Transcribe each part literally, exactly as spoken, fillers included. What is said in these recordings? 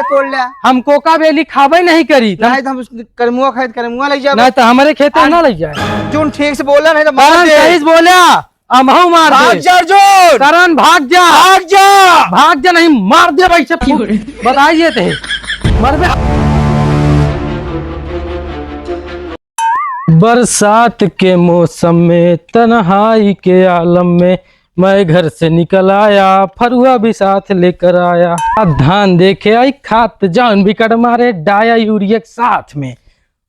तोड़ ले। हम कोका बेली खाबे नहीं करी। नहीं तो हम उस करमुआ खाए, करमुआ ले जाबे। नहीं तो हमरे खेते में ना ले जाए। अर्जुन ठीक से बोला, नहीं तो मार दे। सही से बोला, अमहू मार दे। भाग जा अर्जुन। करण, भाग जा। भाग जा। भाग जा, नहीं मार दे भाई से। बताइए थे। मरबे। बरसात के मौसम में, तन्हाई के आलम में, मैं घर से निकल आया, फरुआ भी साथ लेकर आया। अब धान देखे आई, खात जान भी कट मारे, डाया यूरिया के साथ में।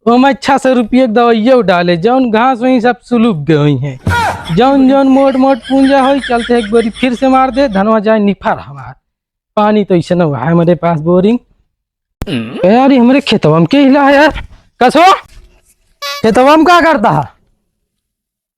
ओमे छह सौ रुपये के दवाइयो डाले, जौन घास वहीं सब सुलुक गए हुई हैं। जौन जौन मोट मोट पूंजा होई, चलते एक बारी फिर से मार दे, धनवा जाए निफर हमार। पानी तो ऐसे न हुआ है हमारे पास बोरिंग। ए यार, ये हमरे खेतवा में के हिला है यार? कसो? खेतवा में का करता है?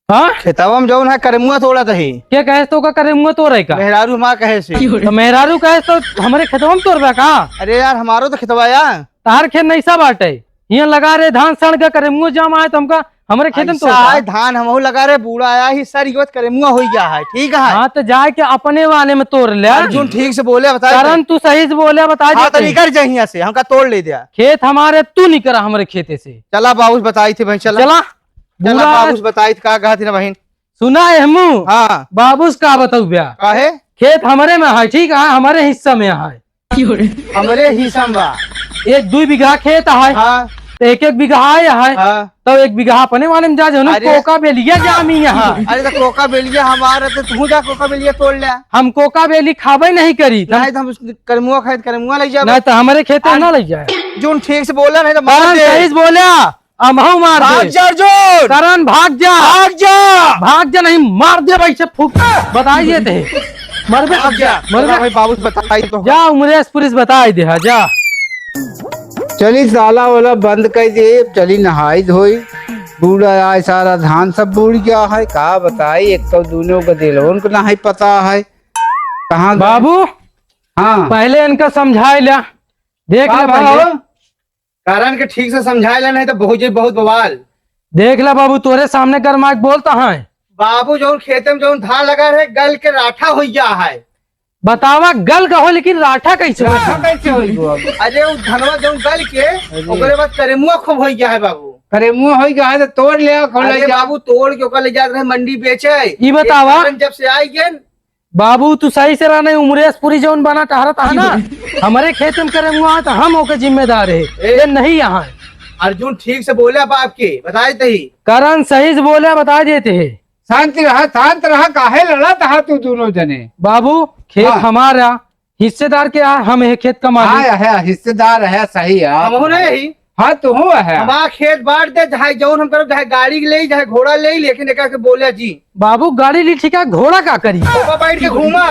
हाँ? खेतवा में जौन है करेमुआ तोड़त ही। के कहे तो का करेमुआ तोड़े का? मेहरारू हमार कहे से। तो मेहरारू कहे तो हमरे खेतवा में तोड़बा का? अरे यार, हमारो तो खेतवा या। तार खेत नहीं सब बाटे। हियां लगा रहे धान सड़ के करेमुआ जाम आए तो हमका हमरे खेत में ऐसा तोड़बा। है, धान हमहू लगा रहे, बूढ़ा आया ही सर, यो करेमुआ होई गया है, ठीक है? हाँ, तो जाए के अपने वाले में तोड़ ले। अर्जुन ठीक से बोले, बताए करण, थे। तू सही से बोले, बता हाँ, दे तो तू। निकर जा हियां से, हमका तोड़ ले दिया। खेत हमारे, तू निकरा हमरे खेते से। चला बाबू से बताई थे भाई, चला। चला। चला बूढ़ा बाबू से बताई थे, का कहा थी ना बहन? सुना है हमू? हाँ। बाबू से का बताऊ ब्या? काहे? खेत हमरे में है, ठीक है, हमरे हिस्सा में है। हमरे हिस्सा में बा। एक दुई बीघा खेत है। हाँ। तो एक एक बीघा है, है। हाँ। तो एक बीघा अपने वाले में जा, जो ना अरे। कोका बेलिया जामी यहाँ। अरे तो कोका बेलिया हमारा, तो तू जा कोका बेलिया तोड़ ले। हम कोका बेली खाबे नहीं करी। नहीं तो हम उस करमुआ खाए, करमुआ ले जाबे। नहीं तो हमरे खेते अरे। ना ले जाए। जोन ठीक से बोला, नहीं तो मार करण दे। सही से बोला, अमहू मार भाग दे। जा अर्जुन। करण भाग जा। भाग जा। भाग जा, नहीं मार दे भाई से फूक। बताइए थे। मरबे। भाग जा। मरबे। भाई बाबू से बताई तो। जा उमरेश पुलिस बताई दे, हाँ, जा। चली ताला वाला बंद कर दे, चली नहाई धोई। बूढ़ा आए, सारा धान सब बूड़ गया है, का बताई, एक तो दोनों का दिल उनको ना ही पता है कहाँ गए। बाबू, हाँ। पहले इनका समझाए ला, देख का ले पहले। बाबू? करण के ठीक से समझाए ला, नहीं तो बहुत, बहुत बवाल। देख ला बाबू, तोरे सामने गरमाए के बोलता है। बाबू, जौन खेते में जौन धान लगा रहे, गल के राठा हो गया है। बतावा, गल का हो, लेकिन राठा कैसे हो? राठा कैसे होई बाबू? अरे, उ धनवा जौन गल के, अरे। ओकरे बाद करेमुआ खूब हो गया है बाबू। करेमुआ हो गया है तो तोड़ ले, खोल अरे ले जा। बाबू, तोड़ के ओकर ले जात रहे मंडी बेचे। ई बतावा। ये करण जब से आई गए, बाबू, तू सही से रहा नहीं, उमरेश पुरी जौन बना टहरत है ना, हमरे खेत में करे हुआ है तो हम ओके जिम्मेदार है, ए। ये नहीं यहाँ है। अर्जुन ठीक से बोला बाप के, बताए तही। करण सही से बोला, बता देते हैं। शांति रहा, शांत रहा, काहे लड़त हा तू दोनों जने? बाबू, खेत हाँ। हमारा, हिस्सेदार के आ, हम है खेत का मालिक। हाँ, है, हिस्सेदार है, सही है। हम हो रहे ही। हाँ, तू हूँ है। हमार खेत बांट दे, चाहे जौन हम करब, चाहे गाड़ी ले, चाहे घोड़ा ले, लेकिन एका के बोले जी। बाबू, गाड़ी ली ठीक है, घोड़ा का करी? ओका बैठ के घूमा।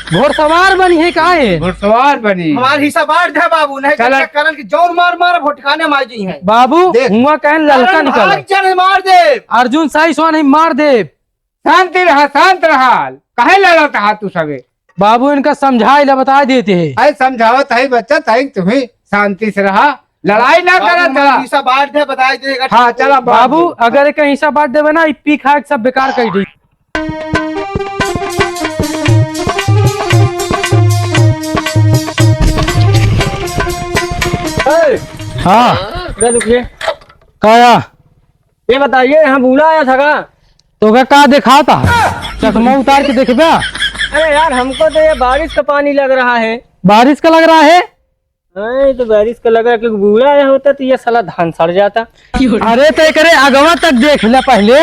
घोड़सवार बनी है का है? घोड़सवार बनी। हमार हिस्सा बांट दे बाबू, नहीं चला। तो करण की जौन मार मार भोटकाने मार जी है। बाबू, देख। हुआ कहन ललका करण निकालो। भाग चल मार दे। अर्जुन साई सोन ही मार दे। शांति रहा, शांत रहा। काहे लड़त हा तू सगे? बाबू, इनका समझाए ला बता देते हैं। अरे समझावत है बच्चा, तही तुम्हें शांति से रहा, लड़ाई ना बाबू, करत हमारा हा। हिस्सा बांट दे, बताए दे, अगर हाँ, चला बांट बाबू, दे। अगर एक हिस्सा बांट देवे ना, ई पी खा के सब बेकार कर दी। ए! हाँ। इधर रुकिए। काया? ये बताइए, यहाँ बूढ़ा आया था का? तो का, का दिखाता? चश्मा उतार के देखबा। अरे यार, हमको तो ये बारिश का पानी लग रहा है। बारिश का लग रहा है? नहीं, तो बारिश का लग रहा है, क्योंकि बूढ़ा आया होता तो ये साला धान सड़ जाता। अरे, तो एकरे अगवा तक देख ले पहले।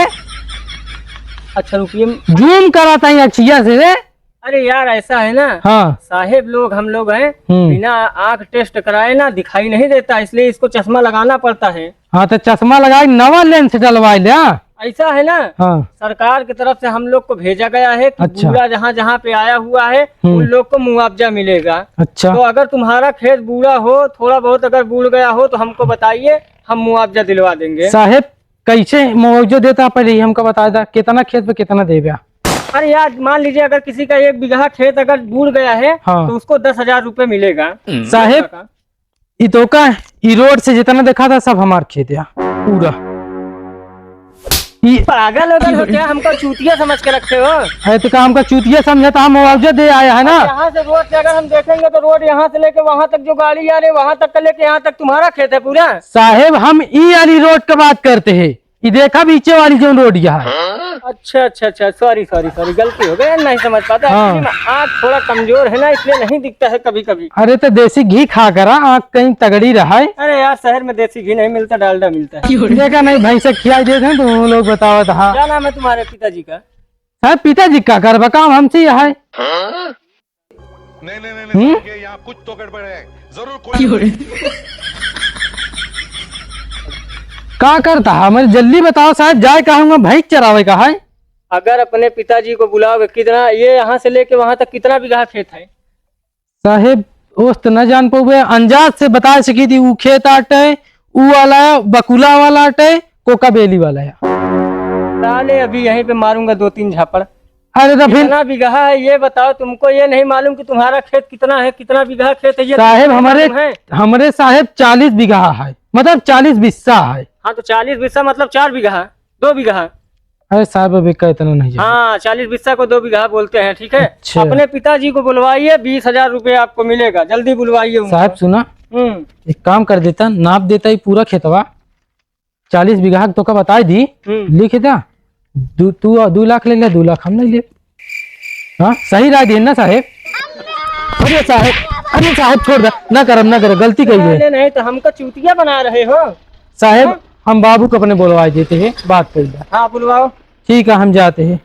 अच्छा, रुकिए। जूम कराता है अखिया से रे। अरे यार, ऐसा है ना, हाँ। साहेब लोग हम लोग हैं, हम्म। बिना आँख टेस्ट कराए ना दिखाई नहीं देता, इसलिए इसको चश्मा लगाना पड़ता है। हाँ, तो चश्मा लगाए, नवा लेंस डलवाए ले, हाँ। ऐसा है ना, हाँ। सरकार की तरफ से हम लोग को भेजा गया है कि अच्छा। बूढ़ा जहाँ जहाँ पे आया हुआ है, हम्म। उन लोग को मुआवजा मिलेगा। अच्छा। तो अगर तुम्हारा खेत बूढ़ा हो, थोड़ा बहुत अगर बूढ़ गया हो, तो हमको बताइए, हम मुआवजा दिलवा देंगे। साहेब, कैसे मुआवजा देता, पहले ही हमका बता दा, कितना खेत पे कितना देबा? अरे यार, मान लीजिए, अगर किसी का एक बीघा खेत अगर बूड़ गया है, हाँ। तो उसको दस हजार रुपये मिलेगा। साहेब, का? ई तो का, ई रोड से जितना देखा था, सब हमार खेत है, पूरा। ई पागल वगल हो क्या? हमको चूतिया समझ के रखे हो? अरे तो का हमका चूतिया समझे, तो हम मुआवजा दे आया है ना। यहाँ से रोड से अगर हम देखेंगे तो रोड यहाँ से लेके वहाँ तक जो गाड़ी आ रही है, वहाँ तक का लेके यहाँ तक तुम्हारा खेत है पूरा। साहेब, हम ई वाली रोड का बात करते हैं, ई देखा पीछे वाली जो रोड यहाँ है। अच्छा, अच्छा, अच्छा, सॉरी, सॉरी, सॉरी, गलती हो गई, नहीं समझ पाता। हाँ। Actually में आँख थोड़ा कमजोर है ना, इसलिए नहीं दिखता है कभी कभी। अरे तो देसी घी खा करा, आँख कहीं तगड़ी रहा है। अरे यार, शहर में देसी घी नहीं मिलता, डालडा मिलता है। देखा नहीं, भैंस खिया देते हैं तो वो लोग बतावत, हाँ। क्या नाम है तुम्हारे पिताजी का? साहेब, पिताजी का करबा काम, हमसे यह है। नहीं, नहीं, नहीं, नहीं, हम्म? ये यहाँ कुछ तो गड़बड़ है, जरूर कोई का करता है? हमारे जल्दी बताओ साहेब, जाए का हूँ, भैंस चरावे का है। अगर अपने पिताजी को बुलाओगे, कितना, ये यहाँ से लेके वहाँ तक कितना बीघा खेत है? साहेब, ओस त न जान पउबे, अंजाज से बता सकी थी, ऊ खेत आटे, ऊ वाला, बकुला वाला आटे, कोका बेली वाला है। साले, अभी यहीं पे मारूंगा दो तीन झापड़। अरे तो फिर कितना बीघा है ये बताओ, तुमको ये नहीं मालूम कि तुम्हारा खेत कितना है, कितना बीघा खेत है ये साहेब, तुमको हमरे, मालूम है? हमरे साहेब चालीस बीघा है, मतलब चालीस बिस्सा है। हाँ, तो चालीस बिस्सा मतलब चार बीघा है, दो बीघा है। अरे साहेब, अभी का इतना नहीं है। हाँ, चालीस बिस्सा को दो बीघा बोलते हैं, ठीक है? अच्छा। अपने पिताजी को बुलवाइए, बीस हजार रुपये आपको मिलेगा, जल्दी बुलवाइए उनको। साहेब सुना, हम्म। एक काम कर देता, नाप देता ही पूरा खेतवा, चालीस बीघा तो का बताई दी, हम्म। लिख दा, दू, तू दू लाख ले ले, दू लाख हम ले ले। हाँ, सही राय दिए ना साहेब? अरे साहेब, अरे साहेब, छोड़ दे, ना करब, ना करब, गलती कही है। नहीं, नहीं, तो हमका चूतिया बना रहे हो। साहेब, हाँ? हम बाबू को अपने बुलवा देते हैं, बात कर ले। हाँ, बुलवाओ। ठीक है, हम जाते हैं।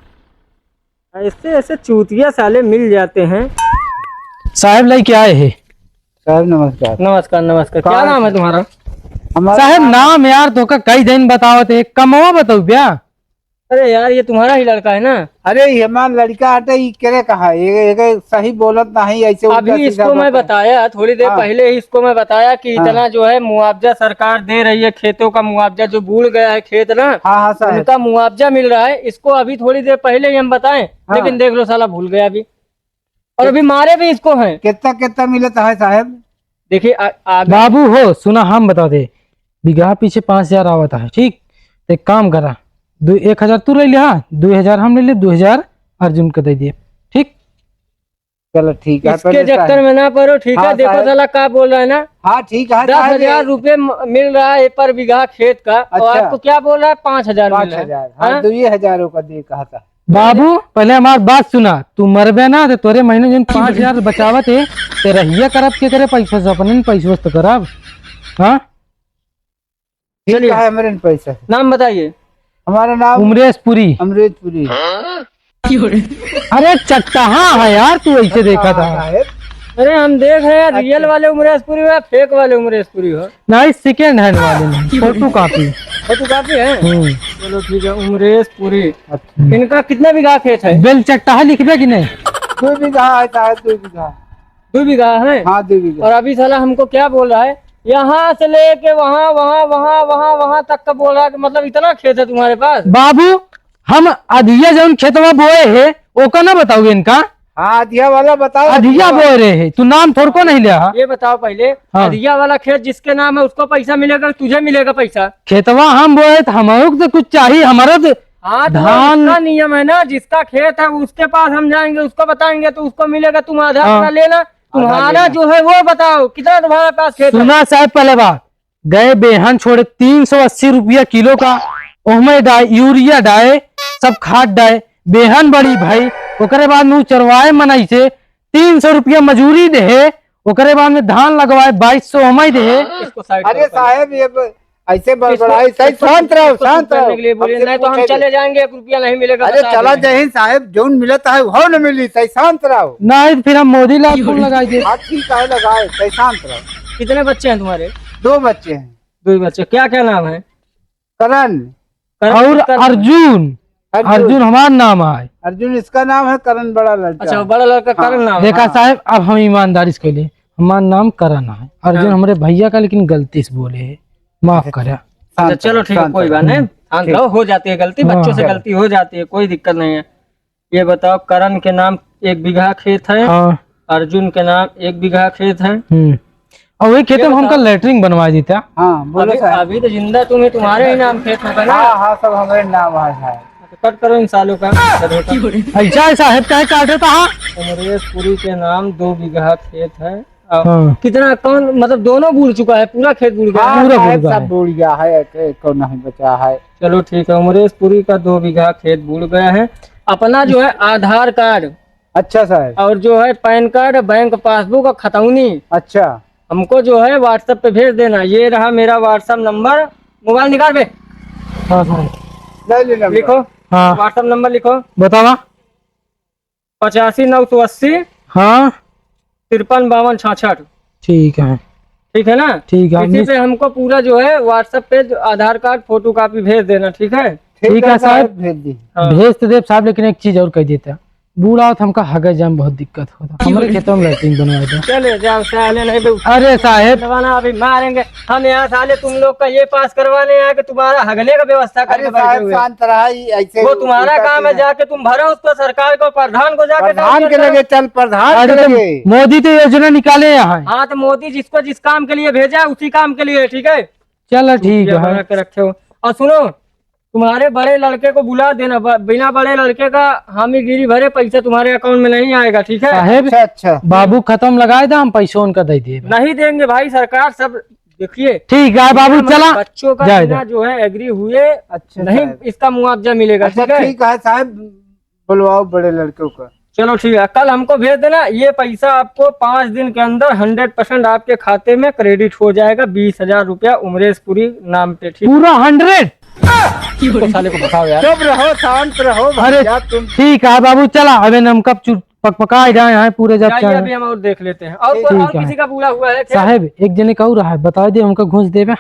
ऐसे, ऐसे चूतिया साले मिल जाते हैं। साहेब, लेके आए हैं। साहेब, नमस्कार। नमस्कार, नमस्कार। क्या नाम है तुम्हारा? हमारा साहेब, नाम यार, तो का कई दिन बतावत है, कमवा बताऊ क्या? अरे यार, ये तुम्हारा ही लड़का है ना? अरे, ये हमार लड़का हटे, ई केरे कहा है? ये, ये सही बोलत नहीं, ऐसे उल्टा अभी सीधा इसको मैं बात है। बताया, थोड़ी देर हाँ। पहले ही इसको मैं बताया कि हाँ। इतना जो है मुआवजा सरकार दे रही है, खेतों का मुआवजा, जो बूड़ गया है खेत ना, हाँ, हाँ, साहब। उनका मुआवजा मिल रहा है। इसको अभी थोड़ी देर पहले ही हम बताएं, हाँ। लेकिन देख लो, साला भूल गया अभी। और अभी मारे भी इसको हैं। कितना, कितना मिलता है, साहब? देखिए, आ, आ बाबू हो, सुना, हम बता दे, बीघा पीछे पाँच हजार आवत है, ठीक? तो एक काम करा, दो, एक हजार तू ले ले, हाँ, दो हजार हम ले ले, दो हजार अर्जुन को दे दिए, ठीक? चलो, ठीक है, इसके पहले चक्कर साहब। में ना पड़ो, ठीक है? हाँ, देखो साहब। साला का बोल रहा है ना। हाँ, ठीक है, दस हजार साहब, ये रुपये म-, मिल रहा है पर बीघा खेत का, और अच्छा। आपको क्या बोल रहा है, पाँच हजार मिल रहा है। पाँच हजार, हाँ, हाँ? दो ही हजारों का दे कहा था। बाबू, पहले हमार बात सुना, तू मरबे ना तो तोरे महीने दिन पाँच हजार बचावत है, ते रहिया करब के करे पैसा से, अपने न पैसा से तो करब, हाँ? ठीक चलिए। है, हमरे न पैसा है। नाम बताइए। हमारा नाम उमरेशपुरी। अमरेशपुरी। अरे चट्टाहा है यार, तू ऐसे देखा था। साहेब। अरे हम देख रहे हैं, अच्छा। रियल वाले उमरेशपुरी हो या फेक वाले उमरेशपुरी हो? नहीं, सेकंड हैंड वाले नहीं, फोटो कॉपी। फोटो कॉपी है? हम्म। चलो ठीक है, उमरेशपुरी। अच्छा। इनका कितना बीघा खेत है? बेल चट्टाहा लिखबे कि नहीं? दो बीघा है साहब, दो बीघा। दो बीघा है? हाँ, दो बीघा। और अभी साला हमको क्या बोल रहा है, यहाँ से लेके वहाँ, वहाँ, वहाँ, वहाँ, वहाँ तक का बोल रहा है कि मतलब इतना खेत है तुम्हारे पास? बाबू, हम अधिया जौन खेतवा बोए है, ओका ना बताओ इनका। हाँ, अधिया वाला बताओ, अधिया अधिया वाला। बोए रहे है, तू नाम थोड़को नहीं लिया। ये बताओ पहले, हाँ। अधिया वाला खेत जिसके नाम है उसको पैसा मिलेगा, तुझे मिलेगा पैसा? खेतवा हम बोए तो हमरो को तो कुछ चाहिए, हमारा तो हाँ, तो धान उसका नियम है ना, जिसका खेत है उसके पास हम जाएंगे, उसको बताएंगे तो उसको मिलेगा, तुम आधा हाँ। अपना लेना। आधा तुम्हारा लेना। जो है वो बताओ, कितना तुम्हारे पास खेत है? सुना साहब, पहले बात, गए बेहन छोड़े तीन सौ अस्सी रुपया किलो का, ओहमे डाए, यूरिया डाए, सब खाद डाए, बेहन बड़ी भाई, ओकरे बाद में उ चरवाए मनई से तीन सौ रुपया मजूरी देहे, ओकरे बाद में धान लगवाए बाईस सौ ओहमे देहे। इसको साइड अरे करो पहले। साहब, ये ब-, ऐसे इसको, बड़बड़ाई, सही इसको, शांत रहो, इसको शांत चुप करने रहो। के लिए बोलिए, अब नहीं तो हम चुप हो चले जाइए। जाएंगे, एक रुपया नहीं मिलेगा, अरे बता चला देंगे। जय हिंद साहब, जौन मिलत है वो न मिली, सही शांत रहो। नहीं तो फिर हम मोदी लाल फोन लगाई दे। हाँ, ठीक है, लगाए, सही शांत रहो। कितने बच्चे हैं तुम्हारे? दो बच्चे हैं। दो ही बच्चे, क्या क्या नाम है? करण। करण और किसका? अर्जुन। अर्जुन। अर्जुन हमार नाम है। अर्जुन इसका नाम है, करण बड़ा लड़का अच्छा, है। बड़ा लड़का हाँ। करण नाम है। देखा हाँ। साहब, अब हम ईमानदारी से कहले, हमार नाम करण है, अर्जुन हाँ। हमरे भैया का, लेकिन गलती से बोले है, माफ अच्छा, करे। अच्छा, शांत चलो रहो, ठीक है, शांत कोई रहो। बात नहीं, शांत ठीक। रहो, हो जाती है गलती, हाँ। बच्चों से गलती हो जाती है, कोई दिक्कत नहीं है। ये बताओ, करण के नाम एक बीघा खेत है, हाँ। अर्जुन के नाम एक बीघा खेत है, हम्म। और वही खेते में हमका लेटरिन बनवा देता। हाँ, बोलो अभी, साहब। अभी तो जिंदा तुम ही, तुम्हारे ही नाम खेत होगा ना? हाँ, हाँ, सब हमरे नाम है, साहब। तो कट करो इन सालों का। ऐसा है साहब, काहे काटे था? हाँ? अमरेश पुरी के नाम दो बीघा खेत है। और हाँ। कितना, कौन, मतलब, दोनों बूड़ चुका है, पूरा खेत बूड़ गया है? हाँ, पूरा बूड़ गया है। सब बूड़ गया है, एक, एक को नहीं बचा है। चलो ठीक है, अमरेश पुरी का दो बीघा खेत बूड़ गया है। अपना जो है आधार कार्ड, अच्छा सर। और जो है पैन कार्ड, बैंक पासबुक और खतौनी। अच्छा। हमको जो है WhatsApp पे भेज देना। ये रहा मेरा WhatsApp नंबर। मोबाइल निकाल बे। हाँ सर। ले ले नंबर। लिखो। हाँ। WhatsApp नंबर लिखो। बतावा। पचासी नौ सौ अस्सी। हाँ। तिरपन बावन छाछठ। ठीक है। ठीक है ना? ठीक है। इसी पे हमको पूरा जो है WhatsApp पे जो आधार कार्ड फोटो कॉपी भेज देना, ठीक है? ठीक है साहब, भेज दी। हाँ। भेज तो देब साहब, लेकिन एक चीज और कह देता, बूढ़ा हो तो हमका हगे जाए में बहुत दिक्कत होता। हमरे खेतवा में लेटरिन बनवा दे। चले जाओ साले, नहीं तो अरे साहेब। बनवाना अभी मारेंगे हम यहाँ साले, तुम लोग का ये पास करवाने आए कि तुम्हारा हगने का व्यवस्था करके अरे बैठे साहब, हुए। शांत रहा, ये ऐसे वो तुम्हारा उल्टा काम है, सीधा। जाके तुम भरो उसको, सरकार को, प्रधान को जाके प्रधान के लगे चल, प्रधान के अरे तो लगे। मोदी तो योजना निकाले यहाँ। हाँ, तो मोदी जिसको जिस काम के लिए भेजा है, उसी काम के लिए, ठीक है? चलो, ठीक है। बना के रखे हो। और सुनो, तुम्हारे बड़े लड़के को बुला देना, ब-, बिना बड़े लड़के का हामीगिरी भरे पैसा तुम्हारे अकाउंट में नहीं आएगा, ठीक है? साहेब, अच्छा, अच्छा। बाबू खतम लगाए दा, हम पैसों उनका दे दिए। नहीं देंगे भाई, सरकार सब देखिए। ठीक है बाबू, बिना चला। बच्चों का जाए बिना दे। जो है एग्री हुए अच्छा, नहीं साहब। इसका मुआवजा मिलेगा, अच्छा, ठीक है? ठीक है साहब, बुलवाओ बड़े लड़कों का। चलो ठीक है, कल हमको भेज देना, ये पैसा आपको पाँच दिन के अंदर हंड्रेड परसेंट आपके खाते में क्रेडिट हो जाएगा, बीस हजार रुपया उमरेश पुरी नाम पे, ठीक? पूरा हंड्रेड? तो साले को बताओ यार। चुप रहो, शांत रहो अरे, भैया तुम। ठीक है बाबू, चला, अबे हम कब चुप पकपकाए जाए हैं पूरे जब जाइए, चाहे। अभी हम और देख लेते हैं। और ठीक कोई, और है। किसी का बूढ़ा हुआ है क्या? साहेब, एक जने का और है, बता दे, हमका घूस देबे।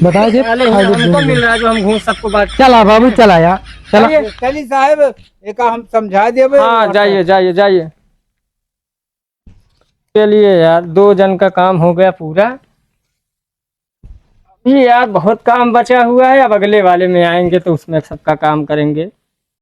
बता दे, अरे, खाली हमको घूस मिल दे। रहा है जो हम घूस सबको बांट चला बाबू, चला यार, चला। चलिए। चली साहेब, एक हम समझा देबे। हाँ, जाइए, जाइए, जाइए। चलिए यार, दो जन का काम हो गया पूरा। अभी यार बहुत काम बचा हुआ है, अब अगले वाले में आएंगे तो उसमें सबका काम करेंगे।